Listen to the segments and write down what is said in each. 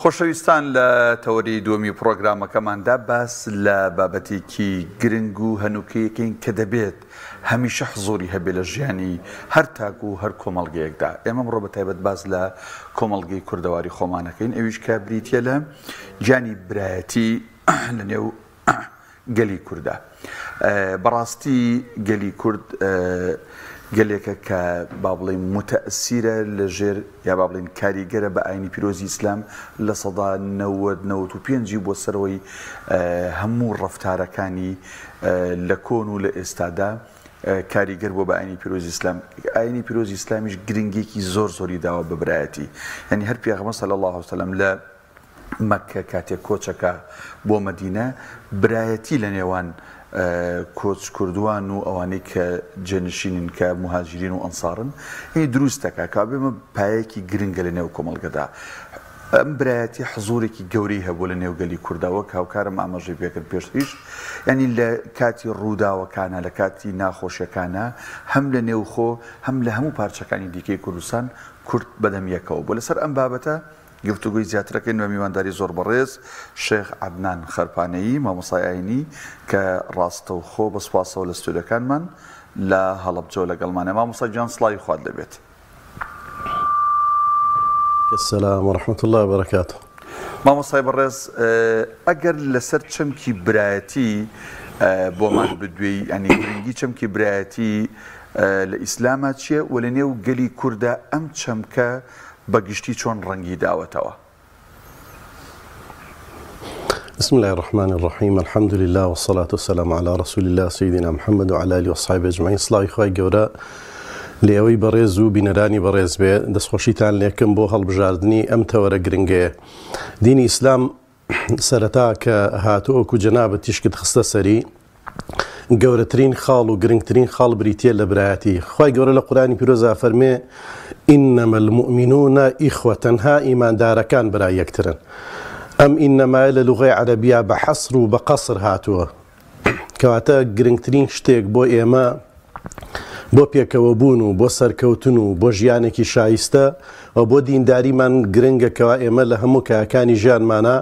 خۆشەویستان لە تەوەری دووەمی پڕۆگرامەکەماندا باس لە بابەتێکی گرنگ و هەنووکەیەکەین کە دەبێت هەمیشە حزوری هەبێ لە ژیانی هەر تاک و هەر کۆمەڵگەیەکدا. ئێمە ئەمڕۆ بە تایبەت باس لە کۆمەڵگەی کوردەواری خۆمانەکەین ئەویش کە بریتیە لە گیانی برایەتی لە نێو گەلی کوردە. بەڕاستی گەلی کورد گەلێکە کە با بڵێین موتەئسیرە لە ژێر یا با بڵێین کاریگەرە بە ئاینی پیرۆزی ئیسلام 90% 95 ی بۆ سەرەوەی هەموو ڕەفتارەکانی لە کۆن و لە ئێستادا کاریگەر بووە بە ئاینی پیرۆزی ئیسلام. ئاینی پیرۆزی ئیسلامیش گرنگیەکی زۆر زۆری داوە بە برایەتی. یعنی هەر پێغەمبەر صلی اللە علیه وسلم لە مەککە کاتێک کۆچەکا بۆ مەدینە برایەتی لە نێوان کۆچکردووان و ئەوانەی کە جێنشینن کە موهاجیرین و ئەنسارن هی دروست دەکا کە بێمە پایەکی گرنگە لە نێو کۆمەڵگەدا. ئەم برایەتی حزوورێکی گەورەی هەبوو لە نێو گەلی کووردا وەک هاوکارم ئاماژەی پێکرد پێشتریش یعنی لە کاتی ڕووداوەکانە لە کاتی ناخۆشیەکانە هەم لە نێوخۆ هەم لە هەموو پارچەکانی دیکەی کوردستان کورد بەدەم یەکەوە بوو لەسەر ئەم بابەتە گفتوگۆی زیاترەکەین بە میوانداری زۆر بەڕێز شێخ عەدنان خەرپانەیی مامۆستای ئاینی کە ڕاستەوخۆ بە سوپاسەوە لە ستۆدیۆکانمان لە هەڵەبجەوە لەگەڵمانە. مامۆستا گیان سڵاوی خوات لێبێت. السلام ورحمة الله وبركاته. مامۆستای بەڕێز ئەگەر لەسەر چەمکی برایەتی بۆمان بدوێی یانی گرنگی چەمکی برایەتی لە ئیسلاما چییە و لە نێو گەلی کووردا ئەم چەمکە بە گشتی چۆن ڕەنگی داوەتەوە؟ بسم اللە الرحمن الرحیم الحمد للە والصلاة والسلام علی رسول اللە سیدنا محمد وعلی آله وصحبه اجمعین سڵاوی خوای گەورە لە ئێوەی بەڕێز و بینەرانی بەڕێز بێ دەستخۆشیتان لێکم بۆ هەڵبژاردنی ئەم تەوەرە گرنگەیە دینی ئیسلام سەرەتا کە هاتوو وەکو جەنابت تیشکت خستە سەری گەورەترین خاڵ و گرنگترین خاڵ بریتیە لە برایەتی خوای گەورە لە قورئانی پیرۆزا فەرمێ انما المؤمنون اخوە تەنها ئیماندارەکان برای یەکترن ئەم ئینەمایە لە لوغەی عەرەبیا بە حەسر و بە قەسر هاتووە کەواتە گرنگترین شتێک بۆ ئێمە بۆ پێکەوەبوون و بۆ سەرکەوتن و بۆ ژیانێکی شایستە و بۆ دینداریمان گرنگە کەوا ئێمە لە هەموو کایەکانی ژیانمانا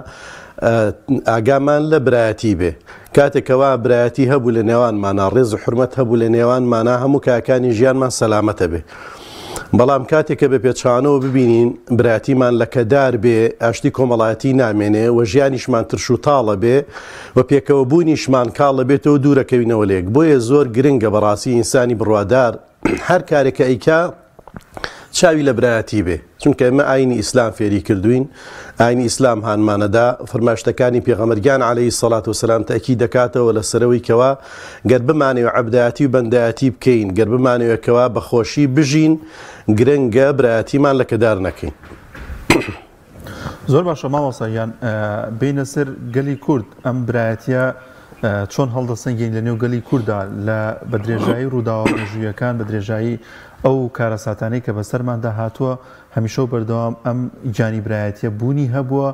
ئاگامان لە برایەتی بێ. کاتێک کەوا برایەتی هەبوو لە نێوانمانا، ڕێز و حورمەت هەبوو لە نێوانمانا، هەموو کایەکانی ژیانمان سەلامەتە بێ. بەڵام کاتێک کە بە پێچەوانەوە ببینین برایەتیمان لەکەدار بێ، ئاشتی کۆمەڵایەتی نامێنێ و ژیانیشمان ترش و تاڵە بێ و پێکەوەبوونیشمان کاڵ ئەبێتەوە دوورەکەوینەوە لێک. بۆیە زۆر گرنگە بەڕاستی ئینسانی بڕوادار هەر کارێک کە ئەیکا چاوی لە برایەتی بێ چونکە ئێمە ئاینی ئیسلام فێری کردوین ئاینی ئیسلام هانمانەدا فەرمایشتەکانی پێغەمبەر گیان عەلەیهی سەڵات وسلام تەئکید دەکاتەوە لە سەرەوەی کەوا گەر بمانەوێ عەبدایەتی و بەندایەتی بکەین گەر بمانەوێ کەوا بە خۆشی بژین گرنگە برایەتیمان لەکەدار نەکەین. زۆر باشە مامۆستا گیان بینە سەر گەلی کورد ئەم برایەتیە چۆن هەڵدەسەنگین لە نێو گەلی کووردا لە بە درێژایی ڕووداوە مێژوویەکان بە درێژایی ئەو کارەساتانەی کە بەسەرماندا هاتووە هەمیشە و بەردەوام ئەم گیانی برایەتیە بوونی هەبووە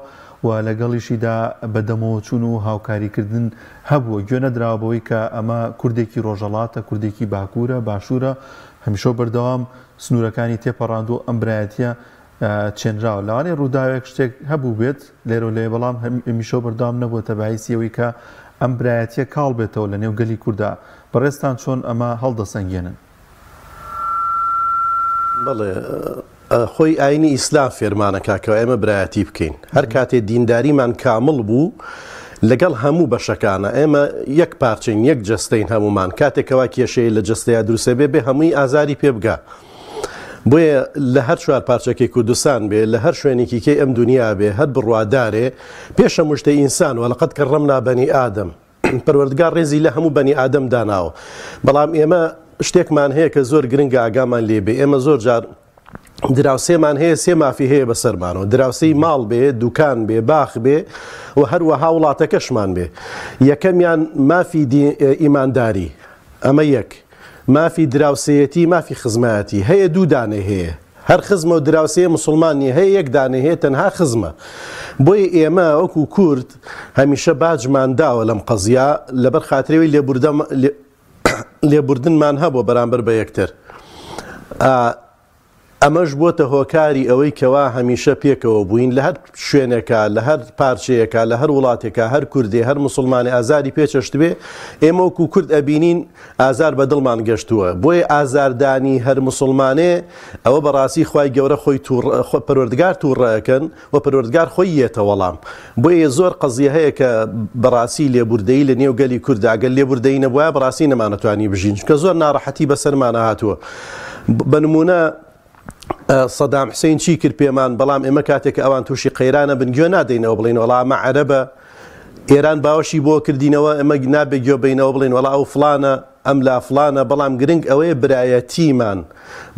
و لەگەڵیشیدا بە دەمەوەچوون و هاوکاریکردن هەبووە گوێ نەدراوە بەوەی کە ئەمە کوردێکی ڕۆژەڵاتە کوردێکی باکوورە باشوورە هەمیشە و بەردەوام سنوورەکانی تێپەڕاندووە ئەم برایەتیە چێنراوە. لەوانەیە ڕووداوێک شتێک هەبووبێت لێرە و لەوێ، بەڵام هەمیشە و بەردەوام نەبووەتە باعیسی ئەوەی کە ئەم برایەتییە کاڵ بێتەوە لە نێو گەلی کورددا. بەڕێزتان چۆن ئەمە هەڵدەسەنگێنن؟ بەڵێ، خۆی ئایینی ئیسلام فێرمانەکا کە ئێمە برایەتی بکەین. هەر کاتێ دینداریمان کامڵ بوو لەگەڵ هەموو بەشەکانە، ئێمە یەک پارچەین، یەک جەستەین هەموومان، کاتێک کەوا کێشەیە لە جەستەیا دروستە بێ، بێ هەمووی ئازاری پێ بگا. بۆیە لە هەر چوار پارچەکەی کوردستان بێ، لە هەر شوێنێکی کەی ئەم دونیا بێ، هەر بڕوادارێ، پێش هەموو شتێ ئینسان، ولقد کرمنا بنی آدم، پەروەردگار ڕێزی لە هەموو بەنی ئادەم داناوە. بەڵام ئێمە شتێکمان هەیە کە زۆر گرنگە ئاگامان لێ بێ، ئێمە زۆر جار دراوسێمان هەیە سێ مافی هەیە بەسەرمانەوە، دراوسێی ماڵ بێ، دوکان بێ، باخ بێ و هەروەها وڵاتەکەشمان بێ. یەکەمیان مافی ئیمانداری، ئەمە یەک. مافی دراوسێیەتی مافی خزمایەتی هەیە دوو دانەی هەیە هەر خزمە و دراوسێ موسڵمان نیە هەیە یەک دانەی هەیە تەنها خزمە بۆیە ئێمە وەکو کورد هەمیشە باجمان داوە لەم قەزیە لەبەر خاترەوەی لێبوردەم لێبوردنمان هەبووە بەرامبەر بە یەکتر. ئەمەش بۆتە هۆکاری ئەوەی کەوا هەمیشە پێکەوە بووین لە هەر شوێنێکا، لە هەر پارچەیەکا، لە هەر وڵاتێکا هەر کوردێ، هەر موسڵمانێ ئازاری پێ چەشتبێ، ئێمە وەکوو کورد ئەبینین ئازار بە دڵمان گەشتووە. بۆیە ئازاردانی هەر موسڵمانێ ئەوە بە ڕاستی خوای گەورە خۆی تووڕ، پەروەردگار تووڕە ئەکەن و پەروەردگار خۆی یەتە وەڵام. بۆیە زۆر قەزیە هەیە کە بە ڕاستی لێبوردەیی لە نێو گەلی کوردا گەر لێبوردەیی نەبوایە بە ڕاستی نەمانەتوانی بژین چونکە زۆر ناڕەحەتی بەسەرمانا هاتووە. بە نموونە سەدام حسین چی کرد پێمان بەڵام ئێمە کاتێک کە ئەوان تووشی قەیرانە بن گوێ نادەینەوە بڵین وەڵا ئەمە عەرەبە ئێران باوەشی بۆ کردینەوە ئێمە نابێ گوێ بینەوە بڵین وەڵا ئەو فڵانە ئەم لا فڵانە بەڵام گرنگ ئەوەیە برایەتیمان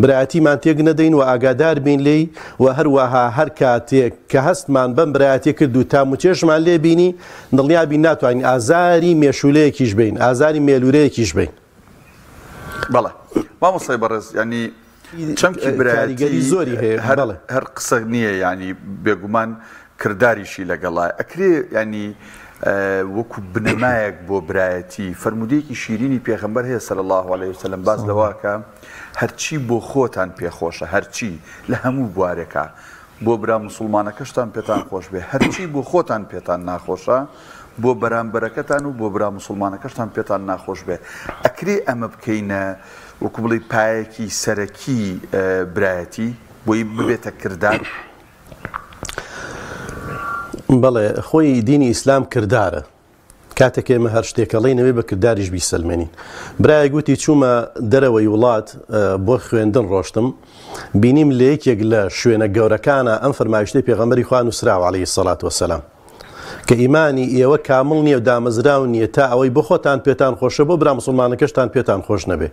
برایەتیمان تێک نەدەین و ئاگادار بین لێی و هەروەها هەر کاتێک کە هەستمان بەم برایەتیە کرد و تام و چێژمان لێ بینی دڵنیا بین ناتوانین ئازاری مێشولەیەکیش بین ئازاری مێلورەیەکیش بین. بەڵێ مامۆستای بەڕێز یانی چەمکی کاریگەری برایەتی زۆری هەیە هەر بەڵێ. هەر قسە نییە یانی بێگومان کرداریشی لەگەڵا ئەکرێ یانی وەکو بنەمایەک بۆ برایەتی فەرموودەیەکی شیرینی پێغەمبەر هەیە صلی اللە علیه وسلم باس لەوە کە هەرچی بۆ خۆتان پێخۆشە هەرچی لە هەموو بوارێکا بۆ برا موسڵمانەکەشتان پێتان خۆش بێ هەرچی بۆ خۆتان پێتان ناخۆشە بۆ بەرامبەرەکەتان و بۆ برا موسڵمانەکەشتان پێتان ناخۆش بێ ئەکرێ ئەمە بکەینە وەکو بڵێی پایەکی سەرەکی برایەتی بۆی ببێتە کردار؟ بەڵێ خۆی دینی ئیسلام کردارە کاتێک ئێمە هەر شتێک ئەڵێین ئەبێ بە کرداریش بیسەلمێنین. برایەک وتی چوومە دەرەوەی وڵات بۆ خوێندن ڕۆشتم بینیم لە یەکێک لە شوێنە گەورەکانە ئەم فەرمایشتەی پێغەمبەری خوا نووسراوە عەلەیهی سەڵات وەسەلام کە ئیمانی ئێوە کامڵ نییە و دامەزراو نییە تا ئەوەی بۆ خۆتان پێتان خۆشە بۆ برا مسلمانەکەشتان پێتان خۆش نەبێ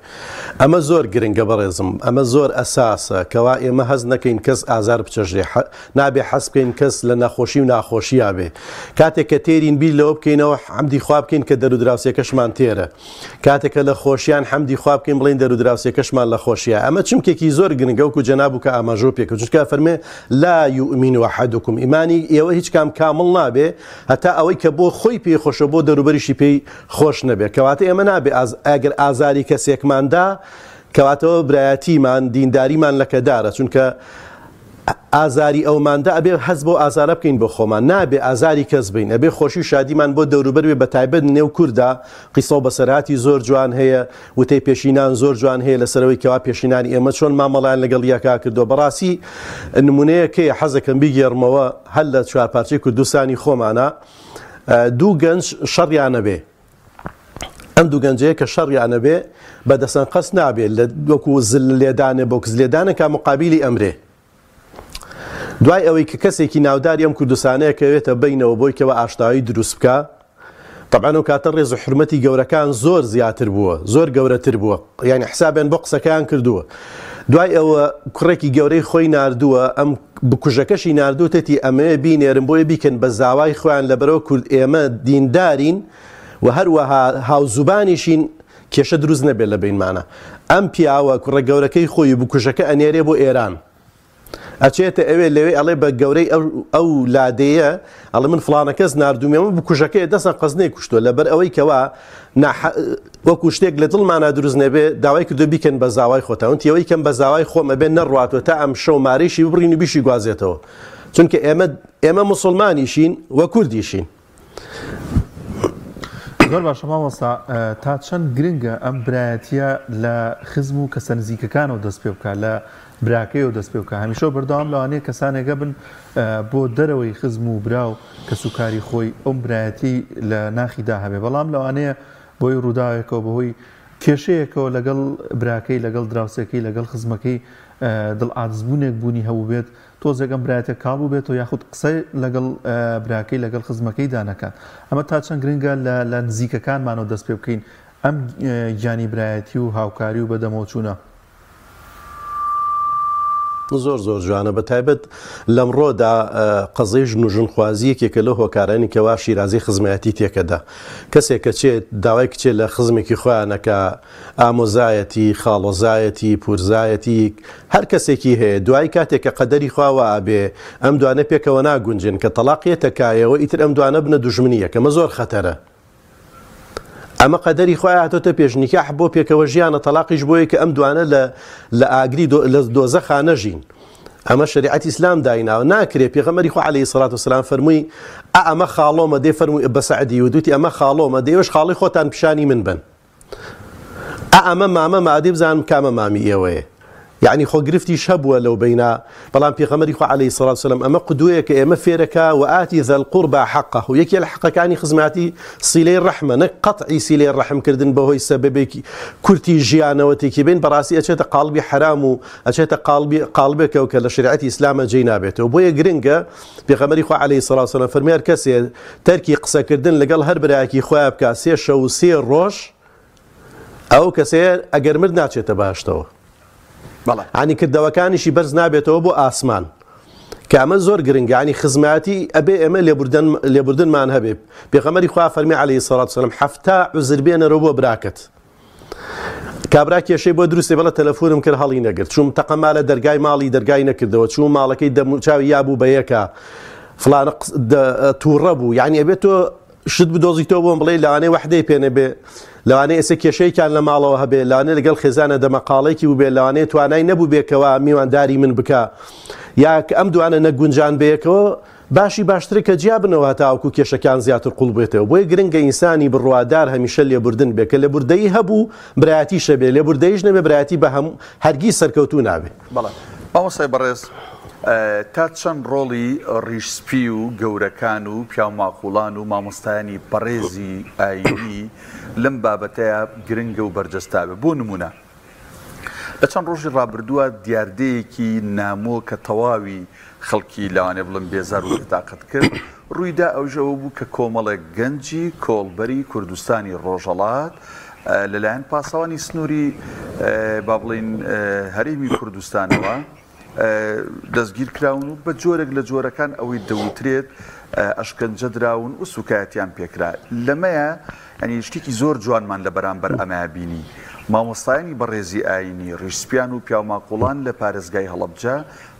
ئەمە زۆر گرنگە بەڕێزم ئەمە زۆر ئەساسە کەوا ئێمە هەست نەکەین کەس ئازار بچەژێ نابێ حەز بکەین کەس لە نەخۆشی و ناخۆشیا بێ. کاتێک کە تێرین بیر لەوە بکەینەوە حەمدی خوا بکەین کە دەرودراوسێکەشمان تێرە. کاتێک کە لە خۆشیان حەمدی خوا بکەین بڵێین دەرودراوسێکەشمان لە خۆشیایە. ئەمە چمکێکی زۆر گرنگە وەکو جەناب و کە ئاماژەو پێ کرد. چونکە ئەفەرموێ لا یومین احدکم ئیمانی ئێوە هیچ کام کامڵ نابێ هەتا ئەوەی کە بۆ خۆی پێی خۆشە بۆ دەروبەریشی پێی خۆش نەبێ. کەواتە ئێمە نابێ ئەگەر ئازاری کەسێکمان دا کەواتەوە برایەتیمان دینداریمان لەکەدارە چونکە ئازاری ئەوماندا ئەبێ هەست بەو ئازارە بکەین بۆ خۆمان نابێ ئازاری کەس بین ئەبێ خۆشی و شادیمان بۆ دەوروبەر بێ بەتایبەت نێو کوردا قیسە و بەسەرهاتی زۆر جوان هەیە وتەی پێشینان زۆر جوان هەیە لەسەرەوەی کەوا پێشینانی ئێمە چۆن مامەڵیان لەگەڵ یەکا کردووە بەڕاستی نمونەیەکەیە حەزەکەم بیگێڕمەوە هەر لە چوارپارچەی کوردستانی خۆمانە دوو گەنج شەڕیانە بێ ئەم دوو گەنجەیە کە شەڕیانە بێ بە دەسەن قەس نابێ لە وەکو زل لێدانێ بۆکس لێدانە کا مقابلی ئەمرێ دوای ئەوەی کە کەسێکی ناوداری ئەم کوردستانەیە کەوێتە بینەوە بۆی کەەوە ئاشتایی دروست بکە طبعا ئەو کاتە ڕێز و حرمەتی گەورەکان زۆر زیاتر بووە زۆر گەورەتر بووە یعنی حسابیان بۆ قسەکەیان کردووە دوای ئەوە کوڕێکی گەورەی خۆی ناردووە ئەم بکوژەکەشی ناردووتەتی ئەمەوێ بینێرم بۆیە بیکەن بە زاوای خۆیان لەبەرەوە کورد ئێمە دیندارین و هەروەها هاوزوبانیشین کێشە دروست نەبێت لە بینمانە ئەم پیاوە کوڕە گەورەکەی خۆی و بکوژەکە ئەنێرێ بۆ ئێران ئەچێتە ئەوێ لەوێ ئەڵێ بە گەورەی ئەو لادێیە ئەڵێ من فڵانە کەس ناردوومی ئەمە بکوژەکەیە دەسەن قەزنەی کوشتووە لەبەر ئەوەی کەوا وەکو شتێک لە دڵمانا دروست نەبێ داوای کردو بیکەن بە زاوای خۆتان وتی ئەوەی کەم بە زاوای خۆم ئەبێ نەڕواتەوە تا ئەم شەو مارەیشی ببڕین و بیشی گوازێتەوە چونکە ئێمە ئێمە موسڵمانیشین و کوردیشین. زۆر باشە مامۆستا تا چەند گرنگە ئەم برایەتیە لە خزم و کەسە نزیکەکانەوە دەست پێ بکە لە براکەیەوە دەست پێ بکە هەمیشە و بەردەوام لەوانەیە کەسانێکە بن بۆ دەرەوەی خزم و برا و کەسوکاری خۆی ئەم برایەتی لە ناخیدا هەبێ بەڵام لەوانەیە بۆی ڕووداوێکەوە بەهۆی کێشەیەکەوە لەگەڵ براکەی لەگەڵ دراوسێکەی لەگەڵ خزمەکەی دڵ عادزبوونێک بوونی هەبووبێت تۆزێک ئەم برایەتیە کاڵ بووبێتەوە یاخود قسەی لەگەڵ براکەی لەگەڵ خزمەکەیدا نەکات ئەمە تا چەند گرنگە لە لە نزیکەکانمانەوە دەست پێ بکەین ئەم گیانی برایەتی و هاوکاری و بەدەمەوەچوونە. زۆر زۆر جوانە بە تایبەت لەمڕۆدا قەزەی ژن و ژنخوازی یەکێکە لەو هۆکارانی کەوا شیرازەی خزمایەتی تێکەدا کەسێک کە چێت داوای کچێ لە خزمێکی خۆیانەکە ئامۆزایەتی، خاڵۆزایەتی، پورزایەتی، هەر کەسێکی هەیە، دوایی کاتێک کە قەدەری خوا وا ئەبێ ئەم دوانە پێکەوە ناگونجێن، کە تەڵاق یەتە کایەوە ئیتر ئەم دوانە بنە دوژمنی یەک، ئەمە زۆر خەتەرە. ئەمە قەدەری خوایە هاتۆتە پێش، نیکاح بۆ پێکەوە ژیانە، تەڵاقیش بۆیە کە ئەم دوانە لە لە ئاگری دۆ لە دۆزەخا نەژین. ئەمە شەریعەتی ئیسلام دایناوە ناکرێ پێغەمبەری خوا عەلەیهی سەڵات وسەلام فەرمووی ئا ئەمە خاڵۆمە دێ فەرمووی بە سەعدی وت وتی ئەمە خاڵۆمە دێ ئێوەش خاڵی خۆتان پیشانی من بەن. ئا ئەمە مامە مادی بزانم کامە مامی ئێوەیە یەعنی خۆ گرفتیش هەبووە لەو بەینا بەڵام پێغەمبەری خوا عەلەیهی سەڵات وسەلام ئەمە قدوەیە کە ئێمە فێرەکا وئاتی ذا القربى حقه یەکێ لە حەقەکانی خزماتی سیلەی ڕەحمە نەک قەتعی سیلەی ڕەحم کردن بەهۆی سەبەبێکی کورتی ژیانەوە تێکی بین بەڕاستی ئەچێتە قاڵبی حەرام و ئەچێتە قاڵبی قاڵبێکەوە کە لە شریعەتی ئیسلامە جێی نابێتەوە بۆیە گرنگە پێغەمبەری خوا عەلەیهی سەڵات وسەلام فەرمی هەر کەسێ تەرکی قسەکردن لەگەڵ هەر برایەکی خۆیا بکا سێ شەو و سێ ڕۆژ ئەو کەسەیە ئەگەر مرد ناچێتە بەهەشتەوە بەڵێ. عنی کردەوەکانیشی بەرز نابێتەوە بۆ ئاسمان کە ئەمە زۆر گرنگە عنی خزمایەتی ئەبێ ئێمە لێبوردن لێبوردنمان هەبێ پێغەمبەری خوا فەرمی عەلەیهی سەڵات وسەلام 70 عوزر بێنەرەوە بۆ براکەت کابرا کێشەی بۆ دروستێ بەڵێ تەلەفونم کرد هەڵی نەگرت چووم تەقەما لە دەرگای ماڵی دەرگای نەکردەوە چووم ماڵەکەی دەم و چاوی یابوو بە یەکە فلانە تووڕە بوو یعنی ئەبێت تۆ شت بدۆزیتەوە بۆم بڵێ لەوانەیە وەحدەی پێ نەبێ لەوانەیە ئێستا کێشەیەکیان لە ماڵەوە هەبێ لەوانەیە لەگەڵ خێزانە دەمەقاڵێکی بووبێ لەوانەیە توانای نەبوو بێکەوە میوانداری من بکە یا کە ئەم دوانە نەگونجان بەیەکەوە باشی باشترە کە جیا بنەوە هەتاوەکو کێشەکان زیاتر قوڵ بێتەوە بۆیە گرنگە ئینسانی بڕوادار هەمیشە لێبوردن بێ کە لێبوردەیی هەبوو برایەتیش هەبێ لێبوردەییش نەبێ برایەتی بە هەموو هەرگیز سەرکەوتوو نابێ. بەڵێ مامۆستای بەڕێز تا چەند ڕۆڵی ڕیش سپی و گەورەکان و پیاوماقوڵان و مامۆستایانی بەڕێزی ئایینی لەم بابەتەیا گرنگە و بەرجەستاوە بۆ نموونە لە چەند ڕۆژی ڕابردووە دیاردەیەکی نامۆ کە تەواوی خەڵکی لەوانەیە بڵێم بێزار و بێتاقەت کرد ڕوویدا ئەویش ئەوە بوو کە کۆمەڵێک گەنجی کۆڵبەری کوردستانی ڕۆژهەڵات لەلایەن پاسەوانی سنووری با بڵێین هەرێمی کوردستانەوە دەستگیر کراون و بە جۆرێک لە جۆرەکان ئەوەی دەوترێت ئەشکەنجە دراون و سوکایەتیان پێکرا لەمەیە یانی شتێکی زۆر جوانمان لە بەرامبەر ئەمەیا بینی مامۆستایانی بەڕێزی ئایینی ڕیشسپیان و پیاوماقوڵان لە پارێزگای هەڵەبجە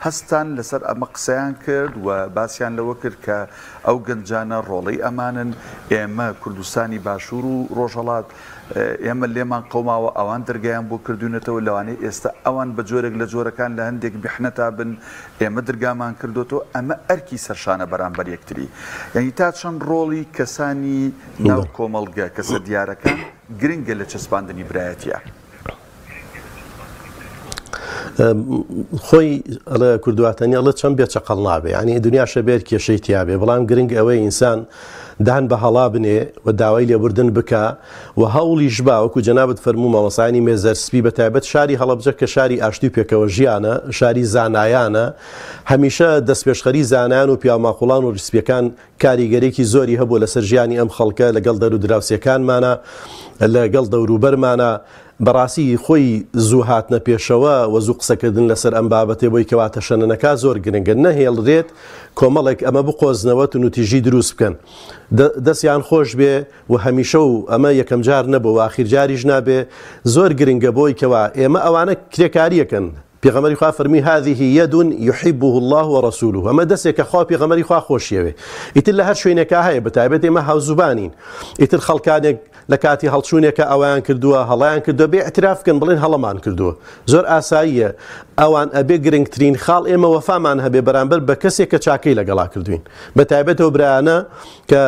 هەستان لەسەر ئەمە قسەیان کرد و باسیان لەوە کرد کە ئەو گەنجانە ڕۆڵەی ئەمانن ئێمە کوردستانی باشوور و ڕۆژهەڵات ئێمە لێمان قەوماوە ئەوان دەرگایان بۆ کردوینەتەوە لەوانەیە ئێستا ئەوان بە جۆرێک لە جۆرەکان لە هەندێک میحنەتا بن ئێمە درگامان کردۆتەوە ئەمە ئەرکی سەرشانە بەرامبەر یەکتری یانی تا چەند ڕۆڵی کەسانی ناو کۆمەڵگە کەسە دیارەکان گرنگە لە چەسپاندنی برایەتیا. خۆی ئەڵێ کوردواتەنی ئەڵێ چەند بێ چەقەڵ نابێ یعنی دنیا شەبێت کێشەی تیاابێ بەڵام گرنگ ئەوەی ئینسان دان بە هەڵا بنێ و داوای لێبوردن بکە و هەوڵیش با وەکو جەنابت فەرموو مامۆستایانی مێزەر سپی بە تایبەت شاری هەڵەبجە کە شاری ئاشتی و پێکەوە ژیانە شاری زانایانە هەمیشە دەستپێشخەری زانایان و پیاوماقوڵان و ڕیسپیەکان کاریگەرێکی زۆری هەبووە لەسەر ژیانی ئەم خەڵکە لەگەڵ دەر و دراوسێکانمانە لەگەڵ دەوروبەرمانە بەڕاستی خۆی زوو هاتنە پێشەوە و زوو قسەکردن لەسەر ئەم بابەتەی بۆی کەوا تەشەنە نەکا زۆر گرنگە نەهێڵرێت کۆمەڵێک ئەمە بقۆزنەوە تونوتیژی دروست بکەن دەستیان خۆش بێ و هەمیشە و ئەمە یەکەم جار نەبوو و ئاخیر جاریش نابێ زۆر گرنگە بۆی کەوا ئێمە ئەوانە کرێکاریەکەن پێغەمبەری خوا فەرمی هذه يد يحبه الله ورسوله ئەمە دەستێکە خوا و پێغەمبەری خوا خۆشیەوێ ئیتر لە هەر شوێنێکا هەیە بەتایبەت ئێمە هاوزوبانین ئیتر خەڵکانێک لە کاتی هەڵچوونێکە ئەویان کردووە هەڵیان کردووە بێ اعتراف بکەن بڵێن هەڵەمان کردووە زۆر ئاساییە ئەوان ئەبێ گرنگترین خاڵ ئێمە وەفامان هەبێ بەرامبەر بە کەسێک کە چاکەی لەگەڵا کردوین بە تایبەتەوە برایانە کە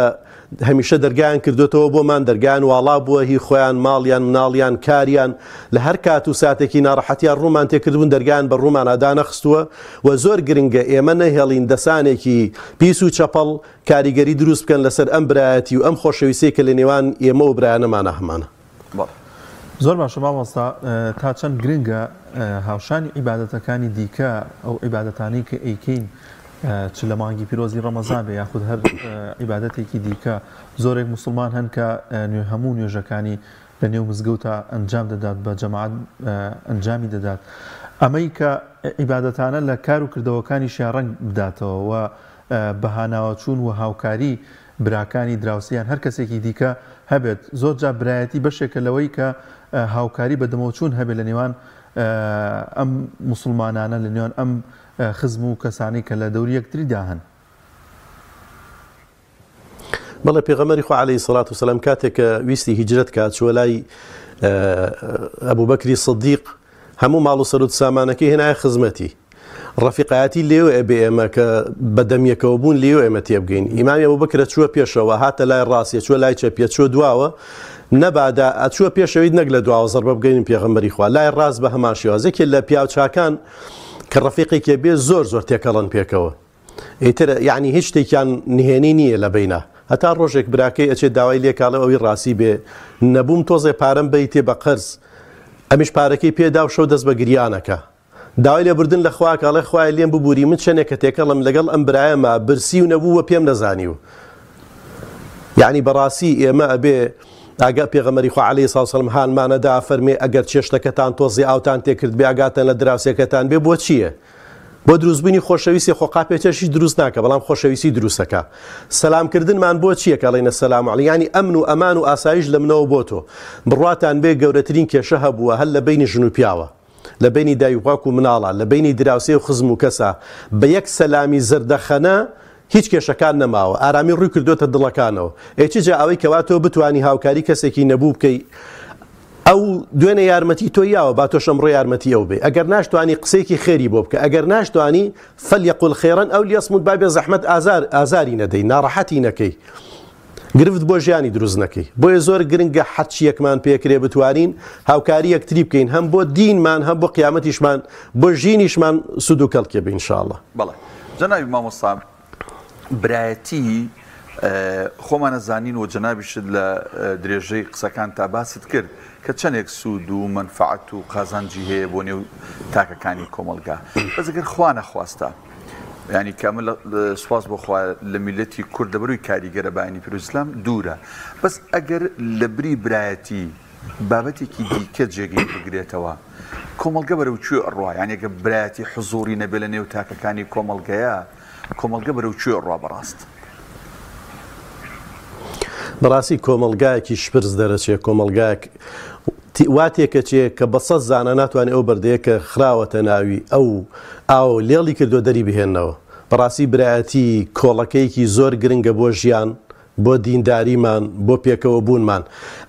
هەمیشە دەرگایان کردۆتەوە بۆمان، دەرگایان واڵا بووە، هی خۆیان، ماڵیان، مناڵیان، کاریان، لە هەر کات و ساتێکی ناڕەحەتیا ڕوومان تێکردبوون دەرگایان بە ڕوومانا دانەخستووە و زۆر گرنگە ئێمە نەهێڵین دەسانێکی پیس و چەپەڵ کاریگەری دروست بکەن لەسەر ئەم برایەتی و ئەم خۆشەویستیەی کە لە نێوان ئێمە و برایانەمانا هەمانە. بەڵێ. زۆر باشە مامۆستا تا چەند گرنگە هاوشانی عیبادەتەکانی دیکە ئەو عیبادەتانەی کە ئەیکەین چ لە مانگی پیرۆزی ڕەمەزان بێ یاخود هەر عیبادەتێکی دیکە زۆرێک موسڵمان هەن کە هەموو نوێژەکانی لە نێو مزگەوتا ئەنجام دەدات بە جەماعەت ئەنجامی دەدات ئەمەی کە عیبادەتانە لە کار و کردەوەکانیشیان ڕەنگ بداتەوە و بەهاناوەچوون و هاوکاری براکانی دراوسێ یان هەر کەسێکی دیکە هەبێت، زۆر جار برایەتی بەشێکە لەوەی کە هاوکاری بەدەمەوەچوون هەبێت لە نێوان ئەم موسڵمانانە، لە نێوان ئەم خزم و کەسانەی کە لە دەوری یەکتریدا هەن. بەڵێ پێغەمبەری خوا عەلەیهی سەڵات وسەلام کاتێک کە ویستی هیجرەت کا چووە لای ئەبوبەکری سدیق هەموو ماڵ و سەروت سامانەکەی هێنایە خزمەتی ڕەفیقایەتی لێو ئەبێ ئێمە کە بە دەمیەکەوە بوون لێو ئێمە تێبگەین ئیمامی ئەبوبەکرە چووە پێشەوە هاتە لای ڕاستە چووە لای چەپیە چووە دواوە نەبادا ئەچووە پێشەویت نەک لە دواوە زەربە بگەین پێغەمبەری خوا لای ڕاست بە هەمان شێواز یەکێ لە پیاوچاکان کە ڕەفیقێکێ بێ زۆر زۆر تێکەڵن پێکەوە ئیتر یەعنی هیچ شتێکیان نهێنی نییە لە بەینا هەتا ڕۆژێک براکەی ئەچێت داوای لێکاڵێ ئەوی ڕاستی بێ نەبووم تۆزێ پارەم بەیتێ بە قەرز ئەمیش پارەکەی پێدا و شەو دەست بە گریانەکە داوای لێبوردن لە خوا کە ئەڵێ خوایە لێم ببوری من چەنێکە تێکەڵم لەگەڵ ئەم برایەما برسی و نەبوو وە پێم نەزانیوە یعنی بەڕاستی ئێمە ئەبێ ئاگا پێغەمبەری خوا عەلەیهی سڵاو سەلام هانمانەدا فەرمێ ئەگەر چێشتەکەتان تۆزی ئاوتان تێکرد بێ ئاگاتان لە دراوسێکەتان بێ بۆ چییە؟ بۆ دروستبوونی خۆشەویستی خۆ قاپێچەش هیچ دروست ناکە بەڵام خۆشەویستی دروستەکە سەلام کردنمان بۆ چییە کە ئەڵێنە سەلام عەلی یانی ئەمن و ئەمان و ئاسایش لە منەوە بۆ تۆ بڕواتان بێ گەورەترین کێشە هەبووە هەر لە بەینی ژن و پیاوە لە بەینی دایک و باوک و مناڵە لە بەینی دراوسێ و خزم و کەسە بە یەک سەلامی زەردەخەنە هیچ کێشەکان نەماوە ئارامی ڕووی کردوێتە دڵەکانەوە ئێ چ جا ئەوەی کەوا تۆ بتانی هاوکاری کەسێکی نەبوو بکەی ئەو دوێنێ یارمەتی تۆی یاوە با تۆش ئەمڕۆ یارمەتی ئەو بێ ئەگەر ناشتوانی قسەیەکی خێری بۆ بکە ئەگەر ناشتوانی فلیقل خيرا او ليصمت با بێ زەحمەت ئازار ئازاری نەدەی ناڕەحەتی نەکەی گرفت بۆ ژیانی دروست نەکەی بۆیە زۆر گرنگە حەچیەکمان پێکرێ بتوانین هاوکاری یەکتری بکەین هەم بۆ دینمان هەم بۆ قیامەتیشمان بۆ ژینیشمان سوود و کەڵکێ بێ ئینشاءاللە. بەڵێ جەنابی مامۆستا برایەتی خۆمان ئەزانین و جەنابیشت لە درێژەی قسەکانتا باست کرد کە چەندێک سوود و مەنفەعەت و قازانجی هەیە بۆ نێو تاکەکانی کۆمەڵگا بەس گەر خوا نەخواستە ینی کە ئەمە سوپاس بۆ خوا لە میلەتی کورد لەبەروی کاریگەرە بە ئایینی پیرۆزی ئیسلام دوورە بەس ئەگەر لە بری برایەتی بابەتێکی دیکە جێگەی بگرێتەوە کۆمەڵگە بەرەو کوێ ئەڕوا یانی گە برایەتی حزوری نەبێ لە نێو تاکەکانی کۆمەڵگەیە کۆمەڵگە بەرەو کوێ ئەڕوا بەڕاست؟ بەڕاستی کۆمەڵگایەکی شپرز دەرەچێ کۆمەڵگایەک وا تێکەچێ کە بە سەد زانا ناتوانێ ئەو بەردەیە کە خراوەتە ناوی ئەو ئاو لێڵی کردووە دەری بهێنەوە بەڕاستی برایەتی کۆڵەکەیەکی زۆر گرنگە بۆ ژیان بۆ دینداریمان، بۆ پێکەوە بوونمان.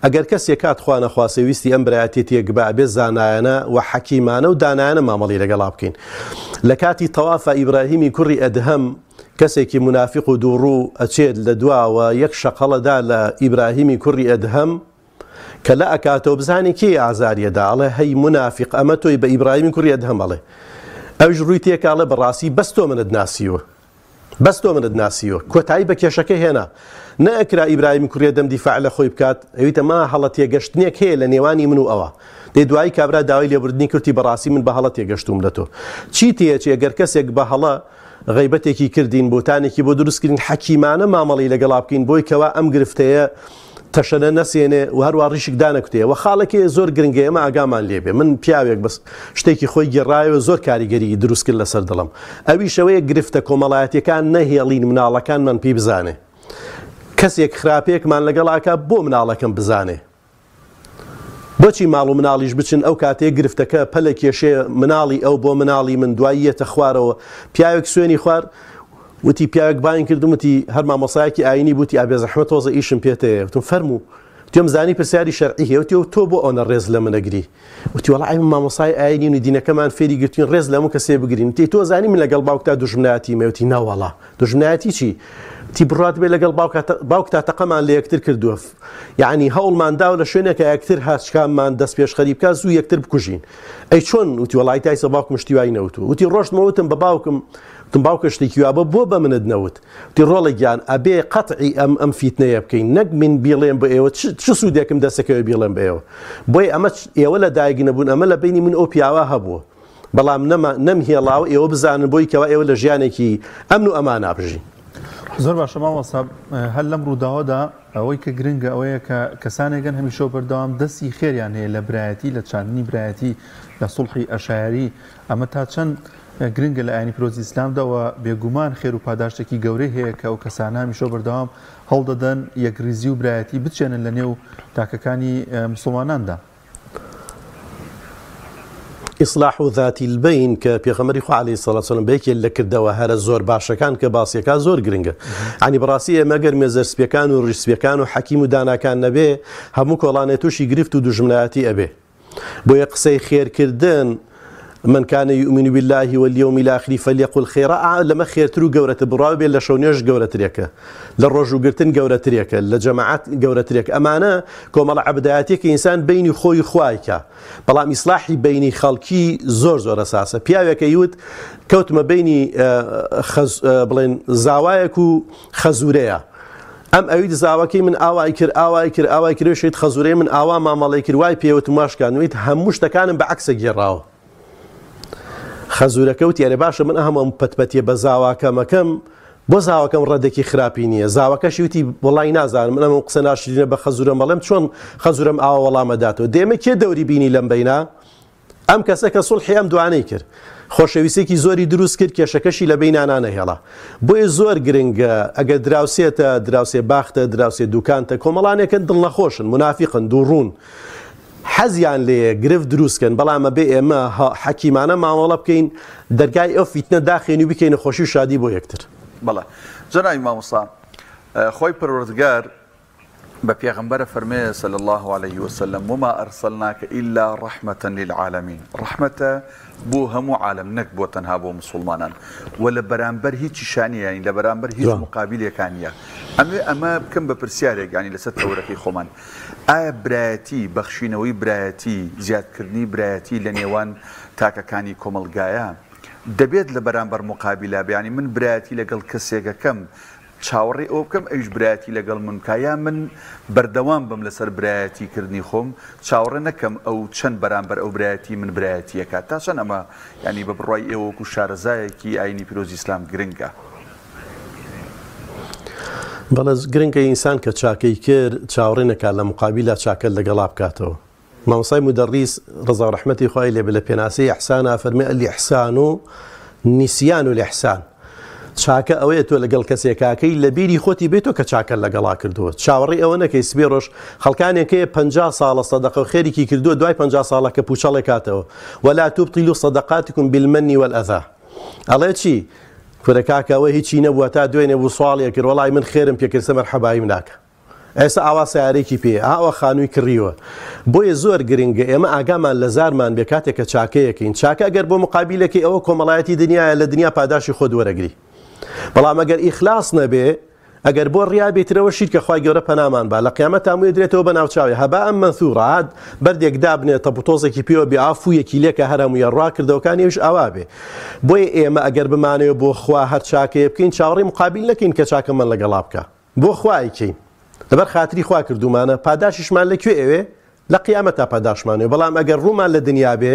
ئەگەر کەسێک هات خوا نەخواستە ویستی ئەم برایەتیە تێکبا ئەبێ زانایانە و حەکیمانە و دانایانە مامەڵەی لەگەڵا بکەین. لە کاتی تەوافا ئیبراهیمی کوڕی ئەدهەم کەسێکی مونافیق و دووڕوو ئەچێت لە دواوە یەک شەقەڵە دا لە ئیبراهیمی کوڕی ئەدهەم کە لە ئەکاتەوە بزانێ کێ ئازاری ئەدا ئەڵێ هەی مونافیق ئەمە تۆی بە ئیبراهیمی کوڕی ئەدهەم ئەڵێ ئەویش ڕووی تێکا ئەڵێ بەڕاستی بەس تۆ منت ناسیوە. بەس تۆ منت ناسیوە. کۆتایی بە کێشەکە هێنا. نەئەکرا ئیبراهیم کوڕی ئەدەم دیفاع لە خۆی بکات، ئەویتە ما هەڵە تێگەشتنێک هەیە لە نێوانی من و ئەوا. دەی دوایی کابرا داوای لێبوردنی کردی بەڕاستی من بە هەڵە تێگەشتووم لە تۆ. چی تێیەچێ گەر کەسێک بە هەڵە غەیبەتێکی کردین، بوتانێکی بۆ دروست کردین، حەکیمانە مامەڵەی لەگەڵا بکەین بۆی کەوا ئەم گرفتەیە تەشەنە نەسێنێ و هەروا ڕیشک دانەکوتێ وە خاڵێک هەیە زۆر گرنگە ئێمە ئاگامان لێ بێ من پیاوێک بەس شتێکی خۆی گێڕایەوە زۆر کاریگەری دروست کرد لەسەر دڵم ئەویش ئەوەیە گرفتە کۆمەڵایەتیەکان نەهێڵین مناڵەکانمان پێی بزانێ کەسێک خراپێکمان لەگەڵ ئاکا بۆ مناڵەکەم بزانێ بۆچی ماڵ و مناڵیش بچن ئەو کاتەیە گرفتەکە پەلە کێشێ مناڵی ئەو بۆ مناڵی من دوایی یەتە خوارەوە پیاوێک سوێنی خوار وتی پیاوێک بانگ کردم وتی هەر مامۆسایەکی ئاینی بوتی ئابێ زەحمەت تۆزە ئیشم پێتەیە وتم فەرموو وتیم زانی پرسیاری شەرعی هەیە وتی تۆ بۆ ئەوەنە ڕێز لە من ئەگری وتی وەڵا ئێمە مامۆسای ئاینین و دینەکەمان فێری گرتوین ڕێز لە هەموو کەسێ بگرین وتی تۆ زانی من لەگەڵ باوکتا دوژمنایەتیم هەیە وتی نەوەڵا دوژمنایەتی چی تی بڕات بێ لەگەڵ باوکتا تەقەمان لە یەکتر کردووە یعنی هەوڵمان داوە لە شوێنێکە یەکتر هاچکاممان دەست پێشخەری بکە زوو یەکتر بکوژین ئەی چۆن وتی وەڵی تایسە باوکم شتی وای نەوتوو وتی ڕۆشتمەوە وتم بە باوکم وتم باوکە شتێکی وابە بۆ بە منت نەوت وتی ڕۆڵە گیان ئەبێ قەتعی ئەم ئەم فیتنەیە بکەین نەک من بیڵێم بە ئێوە چ سوودێکم دەستەکەوێ بیڵێم بە ئێوە بۆیە ئەمە ئێوە لە دایک نەبوون ئەمە لە بینی من ئەو پیاوە هەبووە بەڵام نەما نەمهێڵاوە ئێوە بزانن بۆی کەوا ئێوە لە ژیانێکی ئەمن و ئەمانا بژین. زۆر باشە مامۆستا هەر لەم ڕووداوەدا ئەوەی کە گرنگە ئەوەیە کە کەسانێکن هەمیشە و بەردەوام دەستی خێریان هەیە لە برایەتی لە چاندنی برایەتی لە سوڵحی ئەشایەری ئەمە تا چەند گرنگە لە ئاینی پیرۆزی ئیسلامدا و بێگومان خێر و پاداشتێکی گەورەی هەیە کە ئەو کەسانە هەمیشە و بەردەوام هەوڵدەدەن یەکڕیزی و برایەتی بچێنن لە نێو تاکەکانی مسوڵماناندا. ئیسلاح ذات البین کە پێغەمبەری خوا علیە الصلوة والسلام بە یەکێ لە کردەوە هەرە زۆر باشەکان کە باسیەکا زۆر گرنگە عنی بەڕاستی ئێمە گەر مێزەر سپیەکان و ڕیش سپیەکان و حەکیم و داناکان نەبێ هەموو کۆڵانێ تووشی گرفت و دوژمنایەتی ئەبێ بۆیە قسەی خێرکردن من كان يؤمن بالله واليوم الآخر فليقل خيرا ئا لەمە خێرتر و گەورەتر بڕوا بێت لە شەو نوێژ گەورەترێکە لە ڕۆژووگرتن گەورەترێکە لە جەماعەت گەورەترێک ئەمانە کۆمەڵە عەبدایەتێکە ئینسان بینی خۆی خوایکە بەڵام ئیسلاحی بینی خەڵکی زۆر زۆر ئەساسە پیاوێکە یوت کەوتمە بینی بڵێن زاوایەک و خەزورەیە ئەم ئەوید زاوەکەی من ئاوای کرد ئاوای کرد ئاوای کرد شیت خەزورەی من ئاوا مامەڵەی کرد وای پێوتم واشکانویت هەموو شتەکانم بە عەکسە گێڕاوە خەزورەکە وتی ئەرێ باشە من ئەم هەموو پەتپەتیە بە زاواکەمەکەم بۆ زاواکەم ڕەدێکی خراپی نییە زاواکەشی وتی وەڵی نازانم من ئەم قسە ناشرینە بە خەزورم بەڵێم چۆن خەزورم ئاوا وەڵامە داتەوە دێمە کێ دەوری بینی لەم بینە ئەم کەسە کە سوڵحی ئەم دوانەی کرد خۆشەویستێکی زۆری دروست کرد کێشەکەشی لە بینانانە هێڵا بۆیە زۆر گرنگە ئەگەر دراوسێتە دراوسێ باختە دراوسێ دوکانتە کۆمەڵانێکن دڵنەخۆشن منافقن دووڕوون حەزیان لێیە گرفت دروست کەن بەڵام ئەبێ ئێمە حەکیمانە مامەڵە بکەین دەرگای ئەو فیتنە داخێن و بکەینە خۆشی و شادی بۆ یەکتر. بەڵێ جەنابی مامۆستا خوای پەروەردگار بە پێغەمبەر ئەفەرمێ صلی اللە علیه وسلم وما ارسلناک الا رحمة للعالمین ڕەحمەتە بۆ هەموو عالەم نەک بۆ تەنها بۆ موسوڵمانان وە لە بەرامبەر هیچیشا نیە یانی لە بەرامبەر هیچ مقابلێکا نیە ئەمەوێ ئەمە بکەم بە پرسیارێک یانی لەسەر تەوەرەکەی خۆمان ئایا برایەتی، بەخشینەوەی برایەتی، زیادکردنی برایەتی لە نێوان تاکەکانی کۆمەڵگایە دەبێت لە بەرامبەر موقابیلا بێ؟ یانی من برایەتی لەگەڵ کەسێک ئەکەم چاوەڕێی ئەوە بکەم ئەویش برایەتی لەگەڵ من بکا یا من بەردەوام بم لەسەر برایەتی کردنی خۆم چاوەڕێ نەکەم ئەو چەند بەرامبەر ئەو برایەتی من برایەتی ئەکات تا چەند ئەمە یانی بە بڕوای ئێوە وەکو شارەزایەکی ئاینی پیرۆزی ئیسلام گرنگە؟ بەڵێ گرنگە ئینسان کە چاکەی کرد چاوەڕێ نەکات لە مقابیلا چاکە لەگەڵا بکاتەوە مامۆستای مودەڕیس ڕەزا و ڕەحمەتی خوای لێ بێ لە پێناسەی ئیحسان ئەفەرمێ الاحسان نسیان الاحسان چاکە ئەوەیە تۆ لەگەڵ کەسێکاکەی لە بیری خۆتی بێت تۆ کە چاکە لەگەڵا کردووە چاوەڕێی ئەوە نەکەی سبێ ڕۆژ خەڵکانێک هەیە 50 ساڵە سەدەقە و خێریکی کردووە دوای 50 ساڵە کە پوچەڵێک کاتەوە ولا تبطلوا صدقاتكم بالمن والأذى ئەڵێ چی کورە کاکە ئەوە هیچی نەبووە تا دوێنێ بوو سواڵی ئەکرد وەڵای من خێرم پێ کرد سە مەرحەباییم ناکا ئێستا ئاوا سیارێکی پێ ئاوا خانووی کڕیوە بۆیە زۆر گرنگە ئێمە ئاگامان لە زارمان بێ کاتێک کە چاکەیەکەین چاکە ئەگەر بۆ مقابلەکەی ئەوە کۆمەڵایەتی دنیاە لە دنیا پاداشی خۆت وەرەگری بەڵام ئەگەر ئیخلاص نەبێ ئەگەر بۆ ڕیا بێ ترەوە شیرکە خوای گەورە پەنامان با لە قیامەتا موێ درێتەوە بە ناوچاوێ هەباء منثورا بەردێک دابنێ تەپوتۆزێکی پێوە بێ ئا فوویەکی لێکە هەر هەموویە ڕا کردەوەکانی ئەویش ئاوا بێ بۆیە ئێمە ئەگەر بمانەوێ بۆ خوا هەر چاکەیە بکەین چاوەڕێی مقابیل نەکەین کە چاکەمان لەگەڵا بکا بۆ خوا ئەیکەین لەبەر خاتری خوا کردوومانە پاداشیشمان لە کوێ ئەوێ لە قیامەتا پاداشمان ئەوێ بەڵام ئەگەر ڕوومان لە دنیا بێ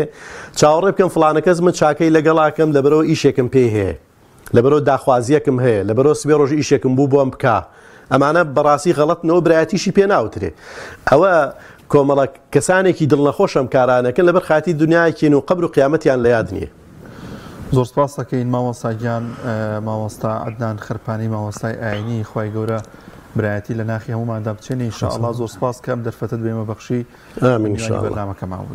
چاوەڕێ بکەم فڵانە کەس من چاکەی لەگەڵاکەم لەبەرەوە ئیشێکم پێی هەیە لەبەرەوە داخوازیەکم هەیە لەبەرەوە سبێ ڕۆژ ئیشێکم بوو بۆم بکا ئەمانە بەڕاستی غەڵەتنەوە برایەتیشی پێ ناوترێ ئەوە کۆمەڵە کەسانێکی دڵنەخۆش ئەم کارانەکەن لەبەر خاتی دنیایەکین و قەبر و قیامەتیان لە یاد نییە. زۆر سپاس دەکەین مامۆستا گیان مامۆستا عەدنان خەرپانی مامۆستای ئاینی خوای گەورە برایەتی لە ناخی هەمووماندا بچێنێ ان شاء الله زۆر سپاس کە ئەم دەرفەتەت بە ئێمە بەخشی آمین ان شاء الله بەرنامەکەمان بووی.